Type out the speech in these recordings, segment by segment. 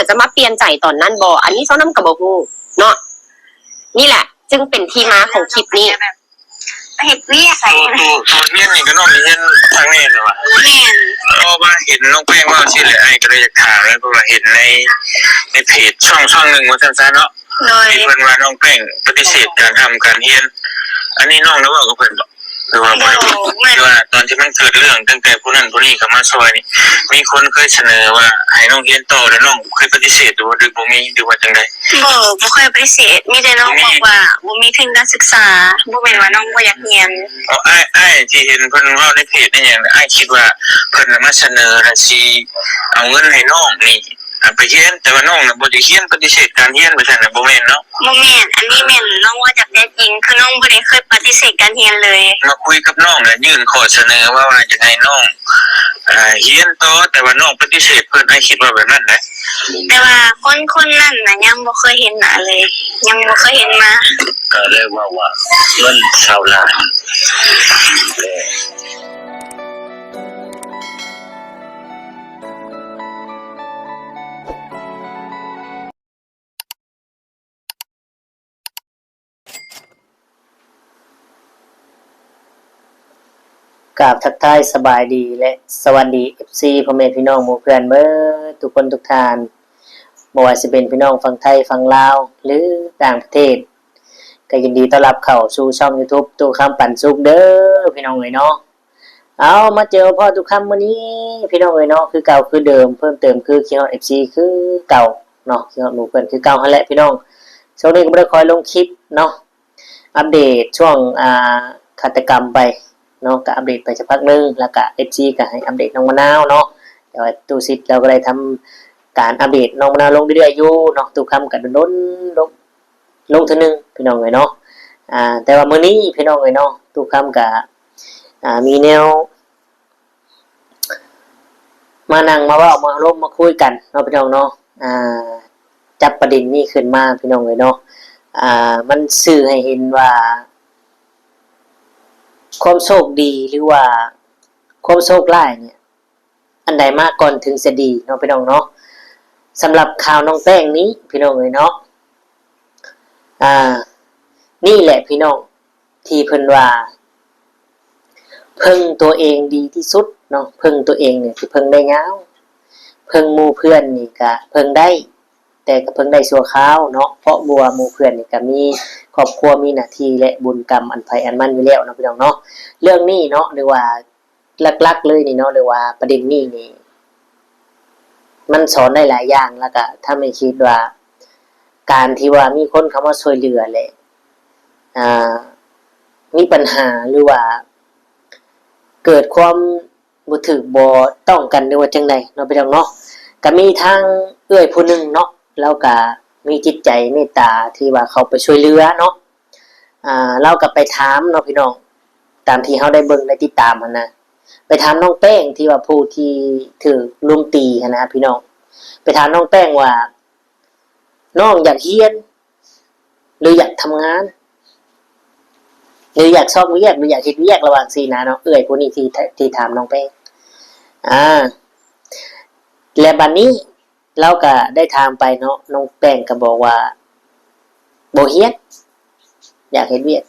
ຈະມາປ່ຽນໃຈຕອນນັ້ນບໍ່ ອັນນີ້ຊາວນ້ຳກໍບໍ່ຮູ້ເນາະ. ນີ້ແຫຼະຈຶ່ງເປັນທີ່ມາຂອງຄລິບນີ້. ເຮັດວຽກໃສ່ ໂຕ ໂຕ ໂຕຮຽນນີ້ກໍນ້ອງຮຽນທາງນີ້ແຫຼະວະ. ແມ່ນ ເພາະວ່າເຫັນນ້ອງແປ້ງເວົ້າຊີ້ແຫຼະ ອ້າຍກໍເລີຍຢາກຖາມເລີຍ ເພາະວ່າເຫັນໃນ ໃນເພຈຊ່ອງ ຊ່ອງໜຶ່ງວ່າຊັ້ນຊະເນາະ. ໂດຍ ທີ່ເພິ່ນວ່ານ້ອງແປ້ງປະຕິເສດການຮ່ຳການຮຽນ ອັນນີ້ນ້ອງໄດ້ເວົ້າກັບເພິ່ນບໍ່ ຫຼືວ່າບໍ່ໄດ້ເວົ້າ? ໂດຍ ຄືວ່າຕອນທີ່ມັນເກີດເລື່ອງ ຕັ້ງແຕ່ຜູ້ນັ້ນຜູ້ນີ້ເຂົ້າມາຊ່ອຍນີ້ ມີຄົນເຄີຍສະເໜີວ່າໃຫ້ນ້ອງຮຽນຕໍ່ ແລ້ວນ້ອງເຄີຍປະຕິເສດ ຫຼືວ່າ ຫຼືບໍ່ມີ ຫຼືວ່າຈັ່ງໃດ? ບໍ່ ບໍ່ເຄີຍປະຕິເສດ ມີແຕ່ນ້ອງບອກວ່າບໍ່ມີທຶນການສຶກສາ ບໍ່ແມ່ນວ່ານ້ອງບໍ່ຢາກຮຽນ. ເອົາ ອ້າຍ ອ້າຍທີ່ເຫັນເພິ່ນເວົ້າໃນເພຈໃນຫຍັງ ອ້າຍຄິດວ່າເພິ່ນນະມາສະເໜີນະຊິເອົາເງິນໃຫ້ນ້ອງນີ້ ໄປຮຽນ ແຕ່ວ່ານ້ອງນະບໍ່ໄດ້ຮຽນ ປະຕິເສດການຮຽນ ວ່າຊັ້ນນະ ບໍ່ແມ່ນເນາະ? ບໍ່ແມ່ນ ອັນນີ້ແມ່ນນ້ອງເວົ້າຈາກໃຈຈິງ ຄືນ້ອງບໍ່ໄດ້ເຄີຍປະຕິເສດການຮຽນເລີຍ. ມາຄຸຍກັບນ້ອງ ແລະ ຍື່ນຂໍ້ສະເໜີວ່າ ວ່າຢາກໃຫ້ນ້ອງ ອ່າ ຮຽນຕໍ່ ແຕ່ວ່ານ້ອງປະຕິເສດເພິ່ນ ອ້າຍຄິດວ່າແບບນັ້ນແຫຼະ. ແຕ່ວ່າຄົນ ຄົນນັ້ນນະຍັງບໍ່ເຄີຍເຫັນໜ້າເລີຍ ຍັງບໍ່ເຄີຍເຫັນມາ. ກໍເລີຍເວົ້າວ່າເງິນຊາວລ້ານ. ກາບທັກທາຍສະບາຍດີ ແລະ ສະຫວັດດີ ເອັຟຊີ ພໍ່ແມ່ພີ່ນ້ອງໝູ່ເພື່ອນເບິດທຸກຄົນທຸກທ່ານ, ບໍ່ວ່າຊິເປັນພີ່ນ້ອງຝັ່ງໄທ, ຝັ່ງລາວ ຫຼື ຕ່າງປະເທດ, ກໍຍິນດີຕ້ອນຮັບເຂົ້າສູ່ຊ່ອງ YouTube ຕູ້ຄຳປັນສຸກເດີ ພີ່ນ້ອງເອີຍເນາະ. ເອົາ ມາເຈີມາພໍ້ຕູ້ຄຳມື້ນີ້ ພີ່ນ້ອງເອີຍເນາະ, ຄືເກົ່າຄືເດີມ ເພີ່ມເຕີມຄືຄິດຮອດ ເອັຟຊີ ຄືເກົ່າເນາະ, ຄິດຮອດໝູ່ເພື່ອນຄືເກົ່າຫັ້ນແຫຼະ ພີ່ນ້ອງ. ຊ່ວງນີ້ກໍບໍ່ໄດ້ຄ່ອຍລົງຄລິບເນາະ, ອັບເດດຊ່ວງ ອ່າ ຄາດຕະກຳໄປເນາະ, ກໍອັບເດດໄປສັກພັກໜຶ່ງ ແລ້ວກໍ ເອັຟຊີ ກໍໃຫ້ອັບເດດນ້ອງມະນາວເນາະ. ແຕ່ວ່າຕູ້ສິດລາວກໍໄດ້ທຳການອັບເດດນ້ອງມະນາວລົງເລື້ອຍໆຢູ່ເນາະ, ຕູ້ຄຳກໍດົນໆລົງ ລົງເທື່ອໜຶ່ງ ພີ່ນ້ອງເອີຍເນາະ. ອ່າ ແຕ່ວ່າມື້ນີ້ ພີ່ນ້ອງເອີຍເນາະ, ຕູ້ຄຳກະ ອ່າ ມີແນວມານັ່ງມາເວົ້າມາລົມມາຄຸຍກັນເນາະ ພີ່ນ້ອງເນາະ. ອ່າ ຈັບປະເດັນນີ້ຂຶ້ນມາ ພີ່ນ້ອງເອີຍເນາະ, ອ່າ ມັນສື່ໃຫ້ເຫັນວ່າ ຄວາມໂຊກດີ ຫຼືວ່າ ຄວາມໂຊກຮ້າຍເນີ້ຍ ອັນໃດມາກ່ອນເຖິງຈະດີເນາະ ພີ່ນ້ອງເນາະ. ສຳລັບຂ່າວນ້ອງແປ້ງນີ້ ພີ່ນ້ອງເອີຍເນາະ, ອ່າ ນີ້ແຫຼະ ພີ່ນ້ອງ ທີ່ເພິ່ນວ່າ ເພິ່ງຕົວເອງດີທີ່ສຸດເນາະ, ເພິ່ງຕົວເອງນີ້ຊິເພິ່ງໄດ້ຍາວ, ເພິ່ງໝູ່ເພື່ອນນີ້ກະເພິ່ງໄດ້ ແຕ່ກໍເພິ່ງໄດ້ຊົ່ວຄາວເນາະ, ເພາະວ່າໝູ່ເພື່ອນນີ້ກໍມີຄອບຄົວ ມີໜ້າທີ່ ແລະ ບຸນກຳອັນໃຜອັນມັນຢູ່ແລ້ວເນາະ ພີ່ນ້ອງເນາະ. ເລື່ອງນີ້ເນາະ ຫຼືວ່າຫຼັກໆເລີຍນີ້ເນາະ ຫຼືວ່າປະເດັນນີ້ນີ້ ມັນສອນໄດ້ຫຼາຍຢ່າງ, ແລ້ວກໍທຳໃຫ້ຄິດວ່າ ການທີ່ວ່າມີຄົນເຂົ້າມາຊ່ວຍເຫຼືອ ແລະ ອ່າ ມີບັນຫາ ຫຼືວ່າເກີດຄວາມ ບໍ່ຖືກບໍ່ຕ້ອງກັນ ຫຼືວ່າຈັ່ງໃດເນາະ ພີ່ນ້ອງເນາະ. ກະມີທາງເອື້ອຍຜູ້ໜຶ່ງເນາະ, ລາວກະມີຈິດໃຈເມດຕາທີ່ວ່າເຂົ້າໄປຊ່ວຍເຫຼືອເນາະ. ອ່າ ລາວກະໄປຖາມເນາະ ພີ່ນ້ອງ, ຕາມທີ່ເຮົາໄດ້ເບິ່ງໄດ້ຕິດຕາມຫັ້ນນະ, ໄປຖາມນ້ອງແປ້ງທີ່ວ່າຜູ້ທີ່ຖືກລຸມຕີຫັ້ນນະ ພີ່ນ້ອງ. ໄປຖາມນ້ອງແປ້ງວ່າ ນ້ອງຢາກຮຽນ ຫຼືຢາກທຳງານ ຫຼືຢາກຊອກວຽກ ຫຼືຢາກເຮັດວຽກ ລະຫວ່າງຊີ້ນະເນາະ, ເອື້ອຍຜູ້ນີ້ທີ່ ທີ່ຖາມນ້ອງແປ້ງ. ອາ ແລະບາດນີ້ລາວກະໄດ້ຖາມໄປເນາະ, ນ້ອງແປ້ງກະບອກວ່າບໍ່ຮຽນ ຢາກເຮັດວຽກ.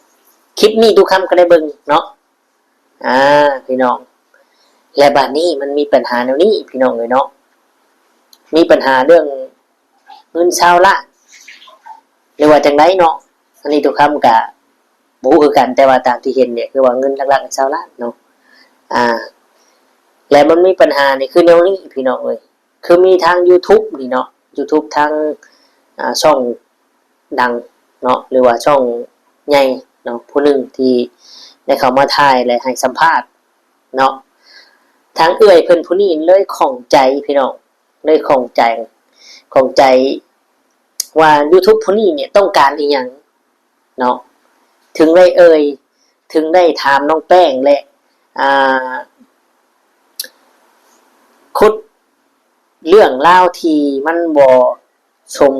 ຄລິບນີ້ຕຸຄຳກະໄດ້ເບິ່ງເນາະ ອາ ພີ່ນ້ອງ. ແລະບາດນີ້ມັນມີບັນຫາແນວນີ້ ພີ່ນ້ອງເອີຍເນາະ, ມີບັນຫາເລື່ອງ ເງິນຊາວລ້ານ ຫຼືວ່າຈັ່ງໃດເນາະ, ອັນນີ້ຕຸຄຳກະບໍ່ຮູ້ຄືກັນ, ແຕ່ວ່າຕາມທີ່ເຫັນນີ້ຄືວ່າເງິນຫຼັກໆຊາວລ້ານເນາະ. ອາ ແລະມັນມີບັນຫານີ້ຄືແນວນີ້ ພີ່ນ້ອງເອີຍ, ຄືມີທາງຢູທູບນີ້ເນາະ, ຢູທູບທາງ ອາ ຊ່ອງດັງເນາະ ຫຼືວ່າຊ່ອງໃຫຍ່ເນາະ ຜູ້ໜຶ່ງທີ່ໄດ້ເຂົ້າມາຖ່າຍ ແລະໃຫ້ສຳພາດເນາະ, ທາງເອື້ອຍເພິ່ນຜູ້ນີ້ເລີຍຂ້ອງໃຈ ພີ່ນ້ອງ. ເລີຍຂ້ອງໃຈ ຂ້ອງໃຈວ່າຢູທູບຜູ້ນີ້ນີ້ຕ້ອງການອີ່ຫຍັງເນາະ, ເຖິງໄດ້ເອີ່ຍ ເຖິງໄດ້ຖາມນ້ອງແປ້ງ ແລະ ອ່າ ຂຸດເລື່ອງລາວທີ່ມັນບໍ່ສົມ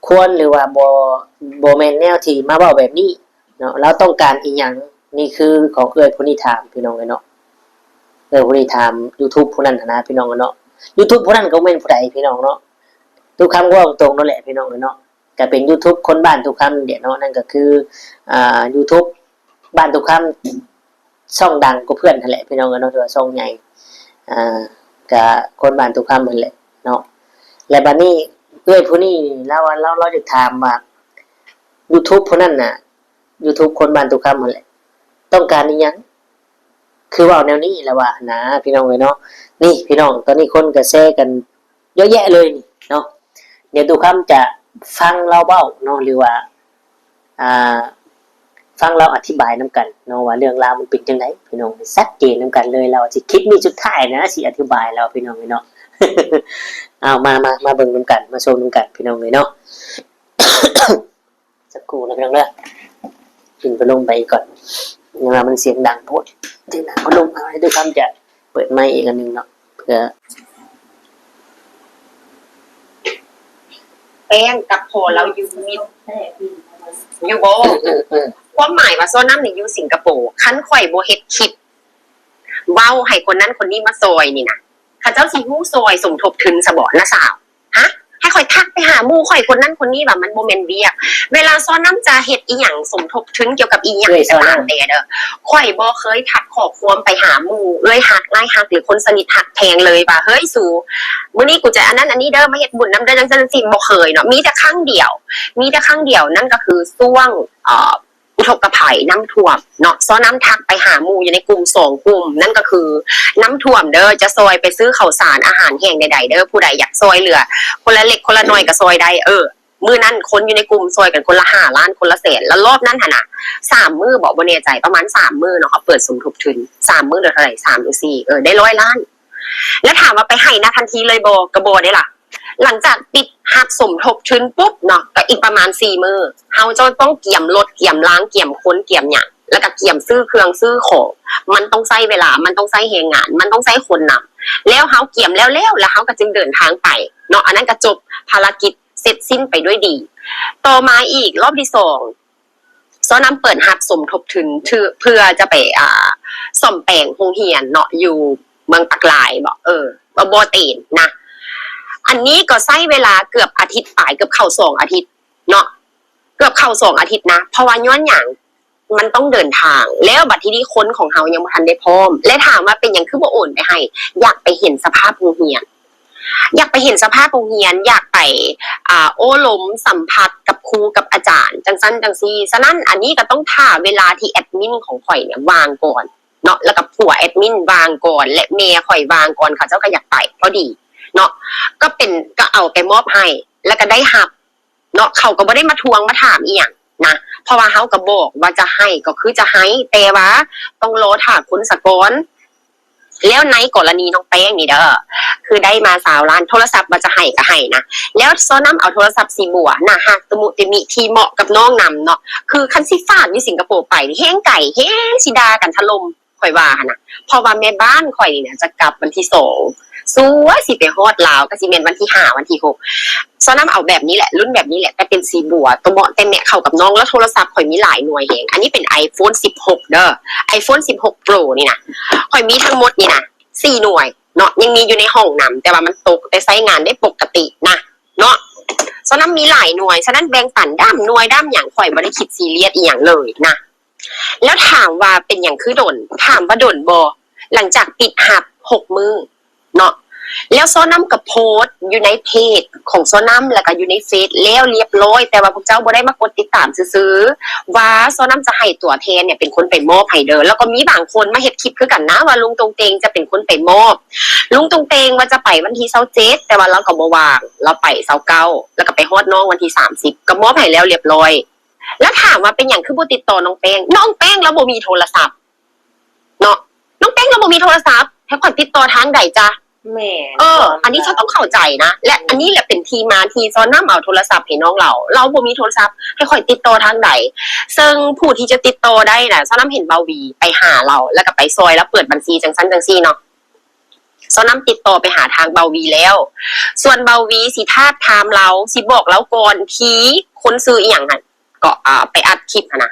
ຄວນ ຫຼືວ່າບໍ່ ບໍ່ແມ່ນແນວທີ່ມາເວົ້າແບບນີ້ ເນາະ, ລາວຕ້ອງການອີ່ຫຍັງ? ນີ້ຄືຂອງເອື້ອຍຜູ້ນີ້ຖາມ ພີ່ນ້ອງເອີຍເນາະ, ເອື້ອຍຜູ້ນີ້ຖາມຢູທູບຜູ້ນັ້ນຫັ້ນນະ ພີ່ນ້ອງເອີຍເນາະ. ຢູທູບຜູ້ນັ້ນກໍບໍ່ແມ່ນຜູ້ໃດ ພີ່ນ້ອງເນາະ, ຕຸຄຳເວົ້າຕົງໆໂລດແຫຼະພີ່ນ້ອງເອີຍເນາະ ກະເປັນຢູທູບຄົນບ້ານຕຸຄຳນີ້ແຫຼະເນາະ ນັ້ນກະຄື ອ່າ ຢູທູບບ້ານຕຸຄຳ ຊ່ອງດັງກວ່າເພື່ອນຫັ້ນແຫຼະພີ່ນ້ອງເອີຍເນາະ ຖືວ່າຊ່ອງໃຫຍ່ ອ່າ ກະຄົນບ້ານຕຸຄຳຫັ້ນແຫຼະເນາະ ແລະບາດນີ້ເອື້ອຍຜູ້ນີ້ລາວວ່າ ລາວ ລາວຢາກຖາມວ່າ ຢູທູບຜູ້ນັ້ນນະ ຢູທູບຄົນບ້ານຕຸຄຳຫັ້ນແຫຼະ ຕ້ອງການອີ່ຫຍັງ ຄືເວົ້າແນວນີ້ລະວ່າຫັ້ນນາ ພີ່ນ້ອງເອີຍເນາະ ນີ້ພີ່ນ້ອງ ຕອນນີ້ຄົນກະແຊກັນ ເຍອະແຍະເລີຍນີ້ເນາະ ດຽວຕຸຄຳຈະຟັງລາວເວົ້າເນາະ ຫຼືວ່າ ອ່າ ຟັງລາວອະທິບາຍນຳກັນເນາະ ວ່າເລື່ອງລາວມັນເປັນຈັ່ງໃດ ພີ່ນ້ອງ ຊັດເຈນນຳກັນເລີຍ ລາວຊິ ຄລິບນີ້ສຸດທ້າຍນະ ຊິອະທິບາຍລາວ ພີ່ນ້ອງເອີຍເນາະ ເອົາ ມາ ມາ ມາເບິ່ງນຳກັນ ມາຊົມນຳກັນ ພີ່ນ້ອງເອີຍເນາະ. ສັກຄູ່ນະພີ່ນ້ອງເດີ ປິດພັດລົມໄປອີກກ່ອນ ຍັງວ່າມັນສຽງດັງໂພດ ສຽງດັງພັດລົມ ເອົາ ດຽວຄຳຈະເປີດໄມອີກອັນໜຶ່ງເນາະ ເພື່ອ ແປ້ງກັບພໍ່ລາວຢູ່ ຢູ່ບໍ່? ຄວາມໝາຍວ່າ ຊໍນ້ຳນີ້ຢູ່ສິງກະໂປ ຄັນຂ້ອຍບໍ່ເຮັດຄລິບເວົ້າໃຫ້ຄົນນັ້ນຄົນນີ້ມາຊ່ອຍນີ້ນະ ເຂົາເຈົ້າຊິຮູ້ຊ່ອຍສົມທົບທຶນຊະບໍ່ ນ້າສາວ? ຮະ ໃຫ້ຂ້ອຍທັກໄປຫາໝູ່ຂ້ອຍຄົນນັ້ນຄົນນີ້ວ່າມັນບໍ່ແມ່ນວຽກ. ເວລາຊໍນ້ຳຈະເຮັດອີ່ຫຍັງສົມທົບທຶນກ່ຽວກັບອີ່ຫຍັງກໍຕາມແຕ່ເດີ ຂ້ອຍບໍ່ເຄີຍທັກຂໍ້ຄວາມໄປຫາໝູ່ເອື້ອຍຮັກ ອ້າຍຮັກ ຫຼືຄົນສະໜິດຮັກແພງເລີຍວ່າ ເຮີ້ຍ ສູ ມື້ນີ້ກູຈະອັນນັ້ນອັນນີ້ເດີ ມາເຮັດບຸນນຳເດີ ຈັ່ງຊັ້ນຈັ່ງຊີ້ ບໍ່ເຄີຍເນາະ. ມີແຕ່ຄັ້ງດຽວ ມີແຕ່ຄັ້ງດຽວ ນັ້ນກໍຄືຊ່ວງ ເອີ ອຸທົກກະໄພ ນ້ຳຖ້ວມເນາະ ຊໍນ້ຳທັກໄປຫາໝູ່ຢູ່ໃນກຸ່ມສອງກຸ່ມ ນັ້ນກໍຄື ນ້ຳຖ້ວມເດີ ຈະຊ່ອຍໄປຊື້ເຂົ້າສານ ອາຫານແຫ້ງໃດໆເດີ ຜູ້ໃດຢາກຊ່ອຍເຫຼືອຄົນລະເລັກຄົນລະໜ້ອຍກໍຊ່ອຍໄດ້ ເອີ ມື້ນັ້ນຄົນຢູ່ໃນກຸ່ມຊ່ອຍກັນຄົນລະຫ້າລ້ານ ຄົນລະແສນ ລະລອບນັ້ນຫັ້ນນະ ສາມມື້ບໍ ບໍ່ແນ່ໃຈ ປະມານສາມມື້ເນາະ ເຮົາເປີດສົມທົບທຶນ ສາມມື້ເຫຼືອເທົ່າໃດ ສາມຫຼືສີ່ ເອີ ໄດ້ຮ້ອຍລ້ານ. ແລະຖາມວ່າໄປໃຫ້ນະທັນທີເລີຍບໍ່? ກໍບໍ່ເດ້ລະ. ຫຼັງຈາກປິດຮັບສົມທົບທຶນປຸບເນາະ ກໍອີກປະມານສີ່ມື້ ເຮົາຈະຕ້ອງກຽມລົດ ກຽມລາງ ກຽມຄົນ ກຽມຫຍັງ ແລ້ວກໍກຽມຊື້ເຄື່ອງຊື້ຂອງ ມັນຕ້ອງໃຊ້ເວລາ ມັນຕ້ອງໃຊ້ແຮງງານ ມັນຕ້ອງໃຊ້ຄົນນຳ ແລ້ວເຮົາກຽມແລ້ວໆ ແລ້ວເຮົາກໍຈຶ່ງເດີນທາງໄປເນາະ ອັນນັ້ນກໍຈົບພາລະກິດເສັດສິ້ນໄປດ້ວຍດີ. ຕໍ່ມາອີກລອບທີສອງ ຊໍນ້ຳເປີດຮັບສົມທົບທຶນ ເພື່ອຈະໄປ ອ່າ ສ້ອມແປງໂຮງຮຽນເນາະ ຢູ່ເມືອງປາກລາຍບໍ ເອີ ບໍ່ ບໍ່ເຕັນນະ ອັນນີ້ກໍໃຊ້ເວລາເກືອບອາທິດປາຍ ເກືອບເຂົ້າສອງອາທິດເນາະ ເກືອບເຂົ້າສອງອາທິດນະ ເພາະວ່າຍ້ອນຫຍັງ? ມັນຕ້ອງເດີນທາງ ແລ້ວບັດທີນີ້ຄົນຂອງເຮົາຍັງບໍ່ທັນໄດ້ພ້ອມ ແລະຖາມວ່າເປັນຫຍັງຄືບໍ່ໂອນໄປໃຫ້? ຢາກໄປເຫັນສະພາບໂຮງຮຽນ ຢາກໄປເຫັນສະພາບໂຮງຮຽນ ຢາກໄປ ອ່າ ໂອ້ລົມສຳຜັດກັບຄູກັບອາຈານ ຈັ່ງຊັ້ນຈັ່ງຊີ້. ສະນັ້ນ ອັນນີ້ກໍຕ້ອງຖ້າເວລາທີ່ແອດມິນຂອງຂ້ອຍເນຍວ່າງກ່ອນເນາະ ແລ້ວກໍຜົວແອດມິນວ່າງກ່ອນ ແລະແມ່ຂ້ອຍວ່າງກ່ອນ ເຂົາເຈົ້າກໍຢາກໄປພໍດີເນາະ ກໍເປັນ ກໍເອົາໄປມອບໃຫ້ ແລ້ວກໍໄດ້ຮັບເນາະ ເຂົາກໍບໍ່ໄດ້ມາທວງມາຖາມອີ່ຫຍັງນະ ເພາະວ່າເຮົາກໍບອກວ່າຈະໃຫ້ກໍຄືຈະໃຫ້ ແຕ່ວ່າຕ້ອງລໍຖ້າຄົນສາກ່ອນ. ແລ້ວໃນກໍລະນີນ້ອງແປ້ງນີ້ເດີ ຄືໄດ້ມາຊາວລ້ານ ໂທລະສັບວ່າຈະໃຫ້ກໍໃຫ້ນະ ແລ້ວຊໍນ້ຳເອົາໂທລະສັບສີບົວ ໜ້າຮັກ ຕະມຸຕະມິ ທີ່ເໝາະກັບນ້ອງນຳເນາະ ຄືຄັນຊິຝາກຢູ່ສິງກະໂປໄປນີ້ ແຮງໄກ ແຮງຊິດ່າກັນຖະຫຼົ່ມ ຂ້ອຍວ່າຫັ້ນນະ ເພາະວ່າແມ່ບ້ານຂ້ອຍນີ້ນະ ຈະກັບວັນທີສອງ ສ່ວນຊິໄປຮອດລາວກໍຊິແມ່ນວັນທີຫ້າ ວັນທີຫົກ ຊໍນ້ຳເອົາແບບນີ້ແຫຼະ ລຸ້ນແບບນີ້ແຫຼະ ແຕ່ເປັນສີບົວ ໂຕເໝາະແຕ່ແມະເຂົ້າກັບນ້ອງ ແລ້ວໂທລະສັບຂ້ອຍມີຫຼາຍໜ່ວຍແຮງ ອັນນີ້ເປັນໄອໂຟນສິບຫົກເດີ ໄອໂຟນສິບຫົກໂປຣນີ້ນະ ຂ້ອຍມີທັງໝົດນີ້ນະ ສີ່ໜ່ວຍເນາະ ຍັງມີຢູ່ໃນຫ້ອງນຳ ແຕ່ວ່າມັນຕົກ ແຕ່ໃຊ້ງານໄດ້ປົກກະຕິນະເນາະ ຊໍນ້ຳມີຫຼາຍໜ່ວຍ ສະນັ້ນແບ່ງປັນດ້າມໜ່ວຍດ້າມຫຍັງ ຂ້ອຍບໍ່ໄດ້ຄິດຊີຣຽສອີ່ຫຍັງເລີຍນະ. ແລ້ວຖາມວ່າເປັນຫຍັງຄືດົນ? ຖາມວ່າດົນບໍ່? ຫຼັງຈາກປິດຮັບຫົກມື້ເນາະ ແລ້ວຊໍນ້ຳກໍໂພສຢູ່ໃນເພຈຂອງຊໍນ້ຳ ແລ້ວກໍຢູ່ໃນເຟສແລ້ວລຽບຮ້ອຍ ແຕ່ວ່າພວກເຈົ້າບໍ່ໄດ້ມາກົດຕິດຕາມຊື່ໆ ວ່າຊໍນ້ຳຈະໃຫ້ຕົວແທນເນຍເປັນຄົນໄປມອບໃຫ້ເດີ ແລ້ວກໍມີບາງຄົນມາເຮັດຄລິບຄືກັນນະ ວ່າລຸງຕົງເຕງຈະເປັນຄົນໄປມອບ ລຸງຕົງເຕງວ່າຈະໄປວັນທີຊາວເຈັດ ແຕ່ວ່າລາວກໍບໍ່ວ່າງ ລາວໄປຊາວເກົ້າ ແລ້ວກໍໄປຮອດນ້ອງວັນທີສາມສິບ ກໍມອບໃຫ້ແລ້ວລຽບຮ້ອຍ. ແລ້ວຖາມວ່າເປັນຫຍັງຄືບໍ່ຕິດຕໍ່ນ້ອງແປ້ງ? ນ້ອງແປ້ງລາວບໍ່ມີໂທລະສັບເນາະ ນ້ອງແປ້ງລາວບໍ່ມີໂທລະສັບ ໃຫ້ຂ້ອຍຕິດຕໍ່ທາງໃດຈະ? ແມ່ນ ເອີ ອັນນີ້ເຈົ້າຕ້ອງເຂົ້າໃຈນະ ແລະອັນນີ້ແຫຼະເປັນທີ່ມາທີ່ຊໍນ້ຳເອົາໂທລະສັບໃຫ້ນ້ອງລາວ ລາວບໍ່ມີໂທລະສັບ ໃຫ້ຂ້ອຍຕິດຕໍ່ທາງໃດ? ເຊິ່ງຜູ້ທີ່ຈະຕິດຕໍ່ໄດ້ນະ ຊໍນ້ຳເຫັນບ່າວວີໄປຫາລາວ ແລ້ວກໍໄປຊ່ອຍລາວເປີດບັນຊີ ຈັ່ງຊັ້ນຈັ່ງຊີ້ເນາະ ຊໍນ້ຳຕິດຕໍ່ໄປຫາທາງບ່າວວີແລ້ວ ສ່ວນບ່າວວີຊິທາບທາມລາວ ຊິບອກລາວກ່ອນທີ່ຄົນຊື່ອີ່ຫຍັງຫັ້ນ ກໍ ອ່າ ໄປອັດຄລິບຫັ້ນນະ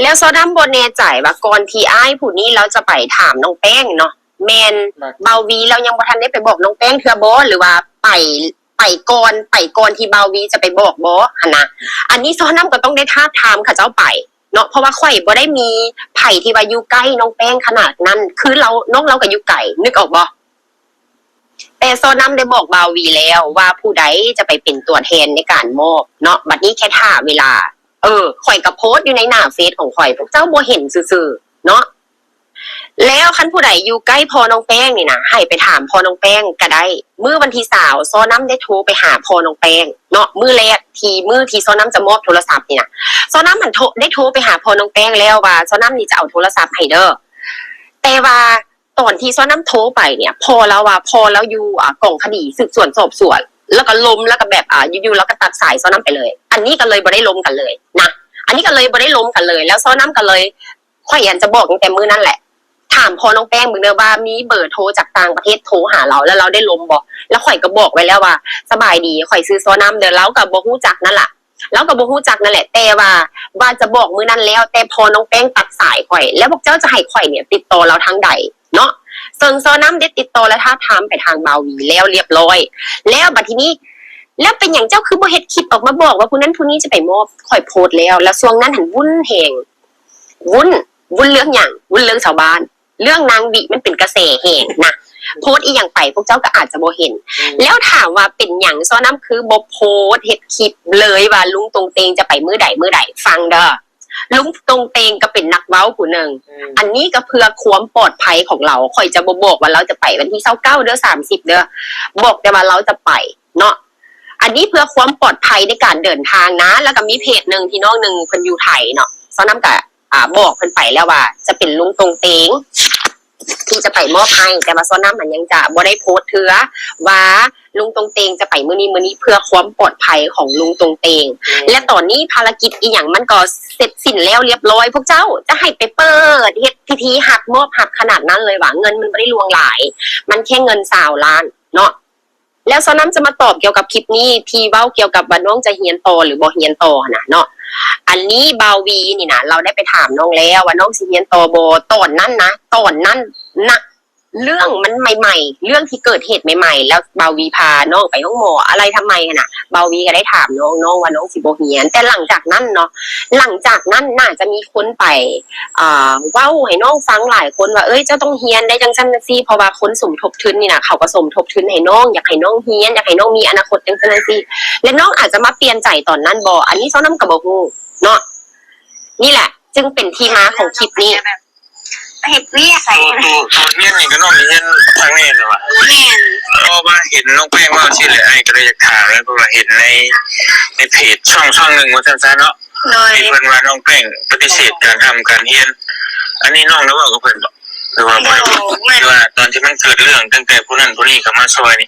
ແລ້ວຊໍນ້ຳບໍ່ແນ່ໃຈວ່າກ່ອນທີ່ອ້າຍຜູ້ນີ້ລາວຈະໄປຖາມນ້ອງແປ້ງເນາະ ແມ່ນບ່າວວີລາວຍັງບໍ່ທັນໄດ້ໄປບອກນ້ອງແປ້ງເທື່ອບໍ່ ຫຼືວ່າໄປ ໄປກ່ອນ ໄປກ່ອນທີ່ບ່າວວີຈະໄປບອກບໍ່ຫັ້ນນະ. ອັນນີ້ຊໍນ້ຳກໍຕ້ອງໄດ້ທາບທາມເຂົາເຈົ້າໄປເນາະ ເພາະວ່າຂ້ອຍບໍ່ໄດ້ມີໃຜທີ່ວ່າຢູ່ໃກ້ນ້ອງແປ້ງຂະໜາດນັ້ນ ຄືລາວ ນ້ອງລາວກໍຢູ່ໄກ ນຶກອອກບໍ່? ແຕ່ຊໍນ້ຳໄດ້ບອກບ່າວວີແລ້ວວ່າຜູ້ໃດຈະໄປເປັນຕົວແທນໃນການມອບເນາະ ບັດນີ້ແຄ່ຖ້າເວລາ. ເອີ ຂ້ອຍກໍໂພສຢູ່ໃນໜ້າເຟສຂອງຂ້ອຍ ພວກເຈົ້າບໍ່ເຫັນຊື່ໆເນາະ. ແລ້ວຄັນຜູ້ໃດຢູ່ໃກ້ພໍ່ນ້ອງແປ້ງນີ້ນະ ໃຫ້ໄປຖາມພໍ່ນ້ອງແປ້ງກໍໄດ້. ມື້ວັນທີຊາວ ຊໍນ້ຳໄດ້ໂທໄປຫາພໍ່ນ້ອງແປ້ງເນາະ ມື້ແລກທີ່ ມື້ທີ່ຊໍນ້ຳຈະມອບໂທລະສັບນີ້ນະ ຊໍນ້ຳຫັ້ນໂທ ໄດ້ໂທໄປຫາພໍ່ນ້ອງແປ້ງແລ້ວວ່າ ຊໍນ້ຳນີ້ຈະເອົາໂທລະສັບໃຫ້ເດີ້. ແຕ່ວ່າຕອນທີ່ຊໍນ້ຳໂທໄປເນ່ຍ ພໍ່ລາວວ່າ ພໍ່ລາວຢູ່ ອາ ກອງຄະດີສືບສວນສອບສວນ ແລ້ວກໍລົມ ແລ້ວກໍແບບ ອາ ຢູ່ໆລາວກໍຕັດສາຍຊໍນ້ຳໄປເລີຍ. ອັນນີ້ກໍເລີຍບໍ່ໄດ້ລົມກັນເລີຍນະ ອັນນີ້ກໍເລີຍບໍ່ໄດ້ລົມກັນເລີຍ. ແລ້ວຊໍນ້ຳກໍເລີຍ ຂ້ອຍອັນຈະບອກຕັ້ງແຕ່ມື້ນັ້ນແຫຼະ ຖາມພໍ່ນ້ອງແປ້ງເບິ່ງເດີ້ວ່າມີເບີໂທຈາກຕ່າງປະເທດໂທຫາລາວ ແລ້ວລາວໄດ້ລົມບໍ່? ແລ້ວຂ້ອຍກໍບອກໄວ້ແລ້ວວ່າ ສະບາຍດີ ຂ້ອຍຊື່ຊໍນ້ຳເດີ້. ລາວກໍບໍ່ຮູ້ຈັກນັ້ນລະ ລາວກໍບໍ່ຮູ້ຈັກນັ້ນແຫຼະ ແຕ່ວ່າ ວ່າຈະບອກມື້ນັ້ນແລ້ວ ແຕ່ພໍ່ນ້ອງແປ້ງຕັດສາຍຂ້ອຍ ແລ້ວພວກເຈົ້າຈະໃຫ້ຂ້ອຍເນ່ຍຕິດຕໍ່ລາວທາງໃດເນາະ. ເຊິ່ງຊໍນ້ຳໄດ້ຕິດຕໍ່ ແລະ ທາບທາມໄປທາງບ່າວວີແລ້ວລຽບຮ້ອຍ. ແລ້ວບັດທີນີ້ ແລ້ວເປັນຫຍັງເຈົ້າຄືບໍ່ເຮັດຄລິບອອກມາບອກວ່າຜູ້ນັ້ນຜູ້ນີ້ຈະໄປມອບ? ຂ້ອຍໂພສແລ້ວ ແລ້ວຊ່ວງນັ້ນຫັ້ນວຸ້ນແຮງ ວຸ້ນ ວຸ້ນເລື່ອງຫຍັງ? ວຸ້ນເລື່ອງຊາວບ້ານ ເລື່ອງນາງວິມັນເປັນກະແສແຮງນະ ໂພສອີ່ຫຍັງໄປພວກເຈົ້າກໍອາດຈະບໍ່ເຫັນ. ອືມ ແລ້ວຖາມວ່າເປັນຫຍັງຊໍນ້ຳຄືບໍ່ໂພສເຮັດຄລິບເລີຍວ່າລຸງຕົງເຕງຈະໄປມື້ໃດມື້ໃດ? ຟັງເດີ້ ລຸງຕົງເຕງກໍເປັນນັກເວົ້າຜູ້ໜຶ່ງ ອືມ ອັນນີ້ກໍເພື່ອຄວາມປອດໄພຂອງລາວ ຂ້ອຍຈະບໍ່ບອກວ່າລາວຈະໄປວັນທີຊາວເກົ້າເດີ້ ສາມສິບເດີ້ ບອກແຕ່ວ່າລາວຈະໄປເນາະ. ອັນນີ້ເພື່ອຄວາມປອດໄພໃນການເດີນທາງນະ. ແລ້ວກໍມີເພຈໜຶ່ງ ພີ່ນ້ອງໜຶ່ງເພິ່ນຢູ່ໄທເນາະ ຊໍນ້ຳກໍ ອາ ບອກເພິ່ນໄປແລ້ວວ່າຈະເປັນລຸງຕົງເຕງທີ່ຈະໄປມອບໃຫ້ ແຕ່ວ່າຊໍນ້ຳມັນຍັງຈະບໍ່ໄດ້ໂພສເທື່ອວ່າລຸງຕົງເຕງຈະໄປມື້ນີ້ ມື້ນີ້ ເພື່ອຄວາມປອດໄພຂອງລຸງຕົງເຕງ. ອືມ ແລະ ຕອນນີ້ພາລະກິດອີ່ຫຍັງມັນກໍເສັດສິ້ນແລ້ວລຽບຮ້ອຍ ພວກເຈົ້າຈະໃຫ້ໄປເປີດເຮັດພິທີຮັບ ມອບຮັບຂະໜາດນັ້ນເລີຍຫວາ? ເງິນມັນບໍ່ໄດ້ຫຼວງຫຼາຍ ມັນແຄ່ເງິນຊາວລ້ານເນາະ. ແລ້ວຊໍນ້ຳຈະມາຕອບກ່ຽວກັບຄລິບນີ້ ທີ່ເວົ້າກ່ຽວກັບວ່ານ້ອງຈະຮຽນຕໍ່ ຫຼື ບໍ່ຮຽນຕໍ່ຫັ້ນນະເນາະ. ອັນນີ້ບ່າວວີນີ້ນະ ລາວໄດ້ໄປຖາມນ້ອງແລ້ວວ່ານ້ອງຊິຮຽນຕໍ່ບໍ່? ຕອນນັ້ນນະ ຕອນນັ້ນນະ ເລື່ອງມັນໃໝ່ໆ ເລື່ອງທີ່ເກີດເຫດໃໝ່ໆ ແລ້ວບ່າວວີພານ້ອງໄປໂຮງໝໍອະໄລທຳໄມຫັ້ນນະ ບ່າວວີກໍໄດ້ຖາມນ້ອງ ນ້ອງວ່ານ້ອງຊິບໍ່ຮຽນ. ແຕ່ຫຼັງຈາກນັ້ນເນາະ ຫຼັງຈາກນັ້ນໜ້າຈະມີຄົນໄປ ອ່າ ເວົ້າໃຫ້ນ້ອງຟັງຫຼາຍຄົນວ່າ ເອີຍ ເຈົ້າຕ້ອງຮຽນໄດ້ຈັ່ງຊັ້ນຈັ່ງຊີ້ ເພາະວ່າຄົນສົມທົບທຶນນີ້ນະ ເຂົາກໍສົມທົບທຶນໃຫ້ນ້ອງ ຢາກໃຫ້ນ້ອງຮຽນ ຢາກໃຫ້ນ້ອງມີອະນາຄົດຈັ່ງຊັ້ນຈັ່ງຊີ້ ແລະ ນ້ອງອາດຈະມາປ່ຽນໃຈຕອນນັ້ນບໍ່ ອັນນີ້ຊໍນ້ຳກໍບໍ່ຮູ້ເນາະ. ນີ້ແຫຼະຈຶ່ງເປັນທີ່ມາຂອງຄລິບນີ້. ໄປເຮັດວຽກໃສ ໂຕ ໂຕຮຽນນີ້ກໍນ້ອງຮຽນທາງນີ້ແຫຼະວະ. ແມ່ນ ເພາະວ່າເຫັນນ້ອງແປ້ງເວົ້າຊີ້ແຫຼະ ອ້າຍກໍເລີຍຢາກຖາມແຫຼະ ເພາະວ່າເຫັນໃນ ໃນເພຈຊ່ອງ ຊ່ອງໜຶ່ງວ່າຊັ້ນຊະເນາະ. ໂດຍ ທີ່ເພິ່ນວ່ານ້ອງແປ້ງປະຕິເສດການຮ່ຳການຮຽນ ອັນນີ້ນ້ອງໄດ້ເວົ້າກັບເພິ່ນບໍ່ ຫຼືວ່າບໍ່ໄດ້ເວົ້າ? ແມ່ນ ທີ່ວ່າຕອນທີ່ມັນເກີດເລື່ອງຕັ້ງແຕ່ຜູ້ນັ້ນຜູ້ນີ້ເຂົ້າມາຊ່ອຍນີ້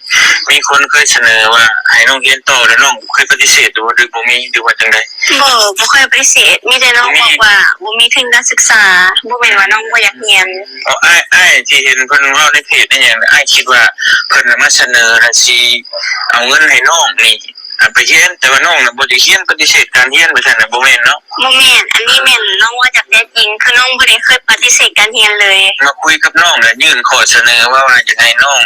ມີຄົນເຄີຍສະເໜີວ່າໃຫ້ນ້ອງຮຽນຕໍ່ ແລ້ວນ້ອງເຄີຍປະຕິເສດຢູ່ບໍ່ ຫຼືບໍ່ມີ ຫຼືວ່າຈັ່ງໃດ? ບໍ່ ບໍ່ເຄີຍປະຕິເສດ ມີແຕ່ນ້ອງບອກວ່າບໍ່ມີທຶນການສຶກສາ ບໍ່ແມ່ນວ່ານ້ອງບໍ່ຢາກຮຽນ. ເອົາ ອ້າຍ ອ້າຍທີ່ເຫັນເພິ່ນເວົ້າໃນເພຈໃນຫຍັງ ອ້າຍຄິດວ່າເພິ່ນນະມາສະເໜີວ່າຊິເອົາເງິນໃຫ້ນ້ອງນີ້ ອ່າ ໄປຮຽນ ແຕ່ວ່ານ້ອງນະບໍ່ໄດ້ຮຽນ ປະຕິເສດການຮຽນວ່າຊັ້ນນະ ບໍ່ແມ່ນເນາະ? ບໍ່ແມ່ນ ອັນນີ້ແມ່ນນ້ອງເວົ້າຈາກໃຈຈິງ ຄືນ້ອງບໍ່ໄດ້ເຄີຍປະຕິເສດການຮຽນເລີຍ. ມາຄຸຍກັບນ້ອງແລ້ວຍື່ນຂໍ້ສະເໜີວ່າ ວ່າຢາກໃຫ້ນ້ອງ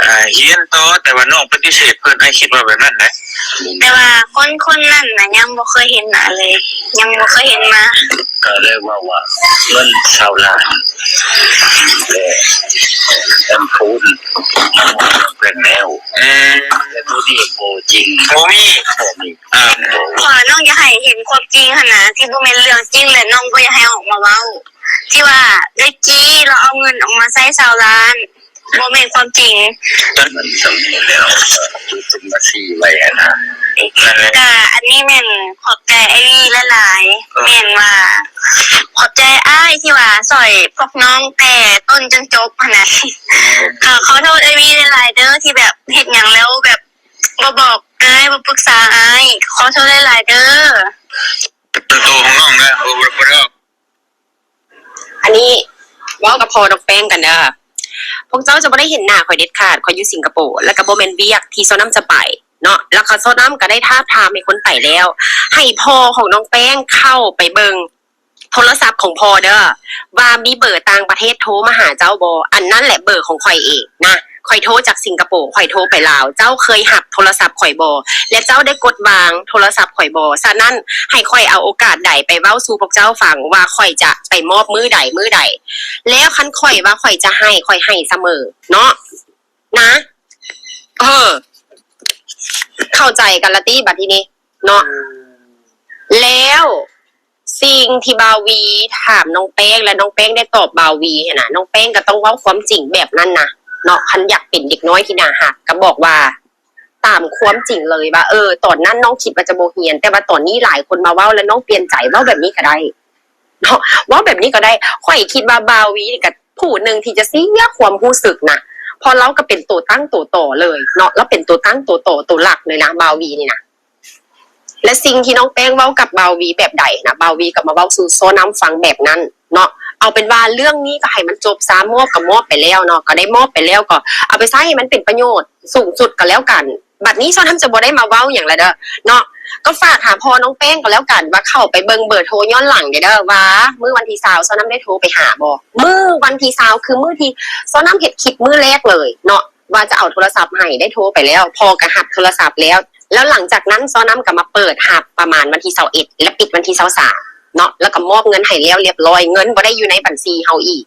ອ່າ ຮຽນຕໍ່ ແຕ່ວ່ານ້ອງປະຕິເສດເພິ່ນ ອ້າຍຄິດວ່າແບບນັ້ນນະ. ແຕ່ວ່າຄົນ ຄົນນັ້ນນະຍັງບໍ່ເຄີຍເຫັນໜ້າເລີຍ ຍັງບໍ່ເຄີຍເຫັນມາ. ກໍເລີຍເວົ້າວ່າເງິນຊາວລ້ານ ແລະ ແອມພູນ ມັນເປັນແນວ ອືມ ແຕ່ຜູ້ນີ້ບໍ່ຈິງ ບໍ່ມີ ບໍ່ມີ ອ່າ ເພາະວ່ານ້ອງຢາກໃຫ້ເຫັນຄວາມຈິງຫັ້ນນະ ທີ່ບໍ່ແມ່ນເລື່ອງຈິງ ແລະ ນ້ອງບໍ່ຢາກໃຫ້ອອກມາເວົ້າ ທີ່ວ່າເອື້ອຍຈີລາວເອົາເງິນອອກມາໃຊ້ຊາວລ້ານ ບໍ່ແມ່ນຄວາມຈິງ. ມັນສ່ຳນີ້ແລ້ວ ເປັນມາຊີ້ໄວ້ຫັ້ນນະ. ກະອັນນີ້ແມ່ນຂອບໃຈອ້າຍວີຫຼາຍໆ ແມ່ນວ່າຂອບໃຈອ້າຍທີ່ວ່າຊ່ອຍພວກນ້ອງແຕ່ຕົ້ນຈົນຈົບຫັ້ນນະ. ກະຂໍໂທດອ້າຍວີຫຼາຍໆເດີ້ ທີ່ແບບເຮັດຫຍັງແລ້ວແບບບໍ່ບອກອ້າຍ ບໍ່ປຶກສາອ້າຍ ຂໍໂທດຫຼາຍໆເດີ້. ສ່ວນຕົວຂອງນ້ອງນະ ບໍ່ ບໍ່ ບໍ່ໄດ້ອອກ. ອັນນີ້ເວົ້າກັບພໍ່ນ້ອງແປ້ງກັນເດີ້. ພວກເຈົ້າຈະບໍ່ໄດ້ເຫັນໜ້າຂ້ອຍເດັດຂາດ ຂ້ອຍຢູ່ສິງກະໂປ ແລ້ວກໍບໍ່ແມ່ນວຽກທີ່ຊໍນ້ຳຈະໄປເນາະ. ແລ້ວກໍຊໍນ້ຳກໍໄດ້ທາບທາມໃຫ້ຄົນໄປແລ້ວ ໃຫ້ພໍ່ຂອງນ້ອງແປ້ງເຂົ້າໄປເບິ່ງໂທລະສັບຂອງພໍ່ເດີ້ ວ່າມີເບີຕ່າງປະເທດໂທມາຫາເຈົ້າບໍ່? ອັນນັ້ນແຫຼະເບີຂອງຂ້ອຍເອງນະ. ຂ້ອຍໂທຈາກສິງກະໂປ ຂ້ອຍໂທໄປລາວ ເຈົ້າເຄີຍຮັບໂທລະສັບຂ້ອຍບໍ່ ແລະ ເຈົ້າໄດ້ກົດວາງໂທລະສັບຂ້ອຍບໍ່? ສະນັ້ນ ໃຫ້ຂ້ອຍເອົາໂອກາດໃດໄປເວົ້າສູ່ພວກເຈົ້າຟັງວ່າຂ້ອຍຈະໄປມອບມື້ໃດມື້ໃດ ແລ້ວຄັນຂ້ອຍວ່າຂ້ອຍຈະໃຫ້ ຂ້ອຍໃຫ້ສະເໝີເນາະ ນະ ເອີ ເຂົ້າໃຈກັນລະຕິ ບັດທີນີ້ເນາະ ແລ້ວ ສິ່ງທີ່ບ່າວວີຖາມນ້ອງແປ້ງ ແລະ ນ້ອງແປ້ງໄດ້ຕອບບ່າວວີຫັ້ນນະ ນ້ອງແປ້ງກໍຕ້ອງເວົ້າຄວາມຈິງແບບນັ້ນນະເນາະ ຄັນຢາກເປັນເດັກນ້ອຍທີ່ໜ້າຮັກ ກໍບອກວ່າຕາມຄວາມຈິງເລີຍວ່າ ເອີ ຕອນນັ້ນນ້ອງຄິດວ່າຈະບໍ່ຮຽນ ແຕ່ວ່າຕອນນີ້ຫຼາຍຄົນມາເວົ້າ ແລ້ວນ້ອງປ່ຽນໃຈ ເວົ້າແບບນີ້ກໍໄດ້ເນາະ ເວົ້າແບບນີ້ກໍໄດ້. ຂ້ອຍຄິດວ່າບ່າວວີນີ້ກໍຜູ້ໜຶ່ງທີ່ຈະເສຍຄວາມຮູ້ສຶກນະ ເພາະລາວກໍເປັນໂຕຕັ້ງໂຕຕໍເລີຍເນາະ ລາວເປັນໂຕຕັ້ງໂຕຕໍ ໂຕຫຼັກເລີຍນະ ບ່າວວີນີ້ນະ. ແລະ ສິ່ງທີ່ນ້ອງແປ້ງເວົ້າກັບບ່າວວີແບບໃດນະ ບ່າວວີກໍມາເວົ້າສູ່ຊ້ອນຳຟັງແບບນັ້ນເນາະ. ເອົາເປັນວ່າເລື່ອງນີ້ກໍໃຫ້ມັນຈົບຊະ ມອບກໍມອບໄປແລ້ວເນາະ ກໍໄດ້ມອບໄປແລ້ວ ກໍເອົາໄປໃຊ້ໃຫ້ມັນເປັນປະໂຫຍດສູງສຸດກໍແລ້ວກັນ. ບັດນີ້ຊ້ອນນຳຈະບໍ່ໄດ້ມາເວົ້າຫຍັງແລ້ວເດີເນາະ ກໍຝາກຫາພໍ່ນ້ອງແປ້ງກໍແລ້ວກັນ ວ່າເຂົ້າໄປເບິ່ງເບີໂທຍ້ອນຫຼັງແດ່ເດີ ວ່າມື້ວັນທີຊາວຊ້ອນນຳໄດ້ໂທໄປຫາບໍ່? ມື້ວັນທີຊາວຄືມື້ທີ່ຊ້ອນນຳເຮັດຄລິບມື້ແລກເລີຍເນາະ ວ່າຈະເອົາໂທລະສັບໃຫ້ ໄດ້ໂທໄປແລ້ວ ພໍ່ກໍຮັບໂທລະສັບແລ້ວ ແລ້ວຫຼັງຈາກນັ້ນຊ້ອນນຳກໍມາເປີດຮັບປະມານວັນທີຊາວເອັດ ແລະ ປິດວັນທີຊາວສາມເນາະ ແລ້ວກໍມອບເງິນໃຫ້ແລ້ວລຽບຮ້ອຍ ເງິນບໍ່ໄດ້ຢູ່ໃນບັນຊີເຮົາອີກ.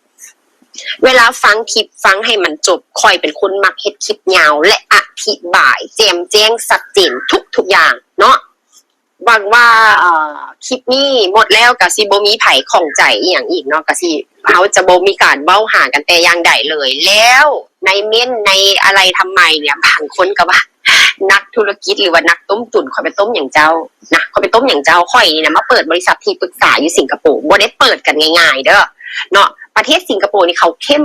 ເວລາຟັງຄລິບ ຟັງໃຫ້ມັນຈົບ ຂ້ອຍເປັນຄົນມັກເຮັດຄລິບຍາວ ແລະ ອະທິບາຍແຈ່ມແຈ້ງຊັດເຈນທຸກໆຢ່າງເນາະ. ຫວັງວ່າ ເອີ ຄລິບນີ້ໝົດແລ້ວກໍຊິບໍ່ມີໃຜຂ້ອງໃຈອີ່ຫຍັງອີກເນາະ ກໍຊິ ເຮົາຈະບໍ່ມີການເວົ້າຫາກັນແຕ່ຢ່າງໃດເລີຍ. ແລ້ວໃນເມັ້ນໃນອາໄລທຳໄມເນຍ ບາງຄົນກໍວ່າ ນັກທຸລະກິດ ຫຼືວ່ານັກຕົ້ມຕຸ໋ນ ຂ້ອຍໄປຕົ້ມຫຍັງເຈົ້ານະ ຂ້ອຍໄປຕົ້ມຫຍັງເຈົ້າ? ຂ້ອຍນີ້ນະ ມາເປີດບໍລິສັດທີ່ປຶກສາຢູ່ສິງກະໂປ ບໍ່ໄດ້ເປີດກັນງ່າຍໆເດີເນາະ. ປະເທດສິງກະໂປນີ້ເຂົາເຂັ້ມ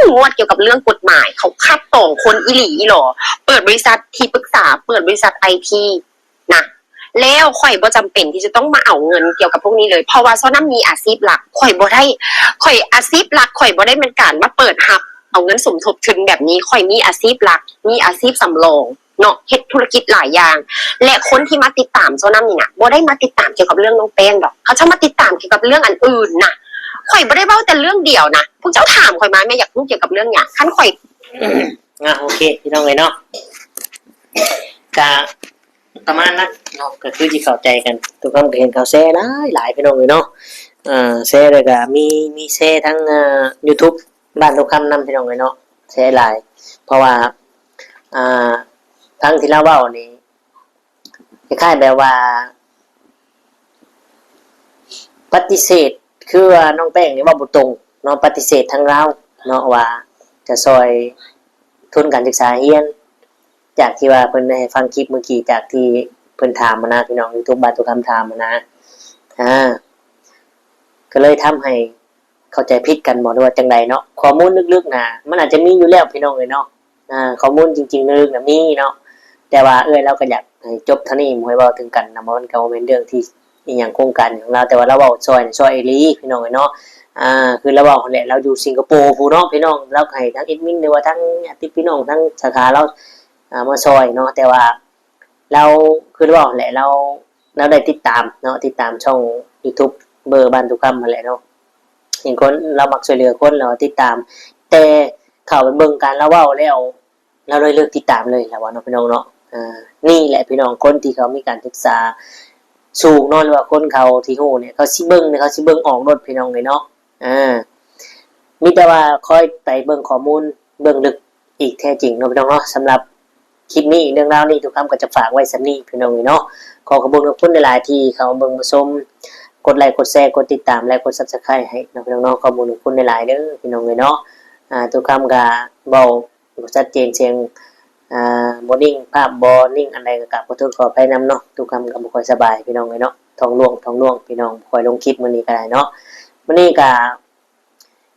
ງວດກ່ຽວກັບເລື່ອງກົດໝາຍ ເຂົາຄັດກອງຄົນອີ່ຫຼີອີ່ຫຼໍ ເປີດບໍລິສັດທີ່ປຶກສາ ເປີດບໍລິສັດໄອທີ ນະ ແລ້ວຂ້ອຍບໍ່ຈຳເປັນທີ່ຈະຕ້ອງມາເອົາເງິນກ່ຽວກັບພວກນີ້ເລີຍ ເພາະວ່າຊ້ອນນຳມີອາຊີບຫຼັກ ຂ້ອຍບໍ່ໄດ້ ຂ້ອຍ ອາຊີບຫຼັກຂ້ອຍບໍ່ໄດ້ແມ່ນການມາເປີດຮັບເອົາເງິນສົມທົບທຶນແບບນີ້ ຂ້ອຍມີອາຊີບຫຼັກ ມີອາຊີບສຳລອງເນາະ ເຮັດທຸລະກິດຫຼາຍຢ່າງ ແລະ ຄົນທີ່ມາຕິດຕາມຊ້ອນນຳນີ້ນະ ບໍ່ໄດ້ມາຕິດຕາມກ່ຽວກັບເລື່ອງນ້ອງແປ້ງດອກ ເຂົາເຈົ້າມາຕິດຕາມກ່ຽວກັບເລື່ອງອັນອື່ນນະ. ຂ້ອຍບໍ່ໄດ້ເວົ້າແຕ່ເລື່ອງດຽວນະ ພວກເຈົ້າຖາມຂ້ອຍມາ ແມ່ຢາກຮູ້ກ່ຽວກັບເລື່ອງຫຍັງ? ຄັນຂ້ອຍ ອ່າ ໂອເຄ ພີ່ນ້ອງເອີຍເນາະ ກະປະມານນັ້ນເນາະ ກະຄືຊິເຂົ້າໃຈກັນ ທຸກຄົນກະເຫັນເຂົາແຊຫຼາຍໆ ພີ່ນ້ອງເອີຍເນາະ ເອີ ແຊແລ້ວກະມີ ມີແຊທັງ ເອີ ຢູທູບບ້ານທຸກຄຳນຳ ພີ່ນ້ອງເອີຍເນາະ ແຊຫຼາຍ ເພາະວ່າ ອ່າ ທັງທີ່ລາວເວົ້ານີ້ ຄ້າຍໆແບບວ່າປະຕິເສດ ຄືວ່ານ້ອງແປ້ງນີ້ເວົ້າບໍ່ຕົງເນາະ ປະຕິເສດທາງລາວເນາະ ວ່າຈະຊ່ອຍທຶນການສຶກສາຮຽນ ຈາກທີ່ວ່າເພິ່ນໄດ້ໃຫ້ຟັງຄລິບມື້ກີ້ ຈາກທີ່ເພິ່ນຖາມຫັ້ນນະ ພີ່ນ້ອງຢູທູບບ້ານຕຸຄຳຖາມຫັ້ນນະ ອ່າ ກໍເລີຍທຳໃຫ້ ເຂົ້າໃຈຜິດກັນບໍ່ ຫຼືວ່າຈັ່ງໃດເນາະ ຂໍ້ມູນເລິກໆນະ ມັນອາດຈະມີຢູ່ແລ້ວພີ່ນ້ອງເອີຍເນາະ ອ່າ ຂໍ້ມູນຈິງໆເລິກໆນະມີເນາະ ແຕ່ວ່າເອື້ອຍລາວກໍຢາກໃຫ້ຈົບເທົ່ານີ້ ບໍ່ໃຫ້ເວົ້າເຖິງກັນນະ ມັນກໍບໍ່ແມ່ນເລື່ອງທີ່ອີ່ຫຍັງ ໂຄງການຂອງລາວ ແຕ່ວ່າລາວເວົ້າຊ່ອຍ ຊ່ອຍອີ່ຫຼີພີ່ນ້ອງເອີຍເນາະ ອ່າ ຄືລາວເວົ້າຫັ້ນແຫຼະ ລາວຢູ່ສິງກະໂປພຸ້ນເນາະ ພີ່ນ້ອງ ລາວກໍໃຫ້ທາງແອດມິນ ຫຼືວ່າທາງຍາດຕິພີ່ນ້ອງທາງສາຂາລາວ ອ່າ ມາຊ່ອຍເນາະ ແຕ່ວ່າ ລາວ ຄືລາວເວົ້າຫັ້ນແຫຼະ ລາວ ລາວໄດ້ຕິດຕາມເນາະ ຕິດຕາມຊ່ອງຢູທູບເບີບ້ານຕຸຄຳຫັ້ນແຫຼະເນາະ ເຫັນຄົນລາວມັກຊ່ວຍເຫຼືອຄົນ ລາວຕິດຕາມ ແຕ່ເຂົ້າໄປເບິ່ງການລາວເວົ້າແລ້ວ ລາວເລີຍເລີກຕິດຕາມເລີຍ ລາວວ່າເນາະ ພີ່ນ້ອງເນາະ ອ່າ ນີ້ແຫຼະພີ່ນ້ອງ ຄົນທີ່ເຂົາມີການສຶກສາສູງເນາະ ຫຼືວ່າຄົນເຂົາທີ່ຮູ້ນີ້ ເຂົາຊິເບິ່ງ ເຂົາຊິເບິ່ງອອກໂລດ ພີ່ນ້ອງເອີຍເນາະ ອ່າ ມີແຕ່ວ່າຄອຍໄປເບິ່ງຂໍ້ມູນເບື້ອງເລິກອີກແທ້ຈິງເນາະ ພີ່ນ້ອງເນາະ ສຳລັບ ຄລິບນີ້ ເລື່ອງລາວນີ້ ຕຸຄຳກໍຈະຝາກໄວ້ສ່ຳນີ້ພີ່ນ້ອງເອີຍເນາະ ຂໍຂອບຄຸນຂອບຄຸນຫຼາຍໆທີ່ເຂົ້າມາເບິ່ງມາຊົມ ກົດໄລກົດແຊ ກົດຕິດຕາມ ແລະ ກົດ Subscribe ໃຫ້ເນາະ ພີ່ນ້ອງເນາະ ຂອບຄຸນຂອບຄຸນຫຼາຍໆເດີພີ່ນ້ອງເອີຍເນາະ ອ່າ ຕຸຄຳກໍເວົ້າບໍ່ຊັດເຈນ ສຽງ ອ່າ ບໍ່ນິ່ງ ພາບບໍ່ນິ່ງ ອັນໃດກໍກາບຂໍໂທດຂໍອະໄພນຳເນາະ ຕຸຄຳກໍບໍ່ຄ່ອຍສະບາຍພີ່ນ້ອງເອີຍເນາະ ທ້ອງຫຼວງ ທ້ອງຫຼວງ ພີ່ນ້ອງ ບໍ່ຄ່ອຍລົງຄລິບມື້ນີ້ກໍໄດ້ເນາະ ມື້ນີ້ກໍ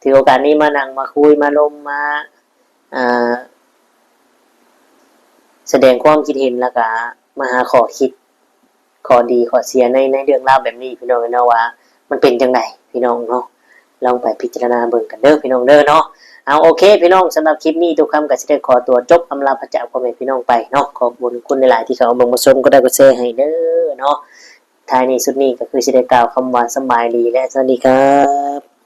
ຖືໂອກາດນີ້ມານັ່ງມາຄຸຍມາລົມມາ ອ່າ ສະແດງຄວາມຄິດເຫັນ ແລ້ວກະມາຫາຂໍ້ຄິດ ຂໍ້ດີຂໍ້ເສຍໃນ ໃນເລື່ອງລາວແບບນີ້ ພີ່ນ້ອງເອີຍເນາະ ວ່າມັນເປັນຈັ່ງໃດ ພີ່ນ້ອງເນາະ ລອງໄປພິຈາລະນາເບິ່ງກັນເດີ ພີ່ນ້ອງເດີເນາະ ເອົາ ໂອເຄ ພີ່ນ້ອງ ສຳລັບຄລິບນີ້ ຕຸຄຳກໍຊິໄດ້ຂໍຕົວຈົບອຳລາພາຈາກພໍ່ແມ່ພີ່ນ້ອງໄປເນາະ ຂອບຄຸນຂອບຄຸນຫຼາຍໆທີ່ເຂົ້າມາເບິ່ງມາຊົມ ກົດໄລກົດແຊໃຫ້ເດີເນາະ ທ້າຍນີ້ສຸດນີ້ກໍຄືຊິໄດ້ກ່າວຄຳວ່າສະບາຍດີ ແລະ ສະຫວັດດີຄັບ.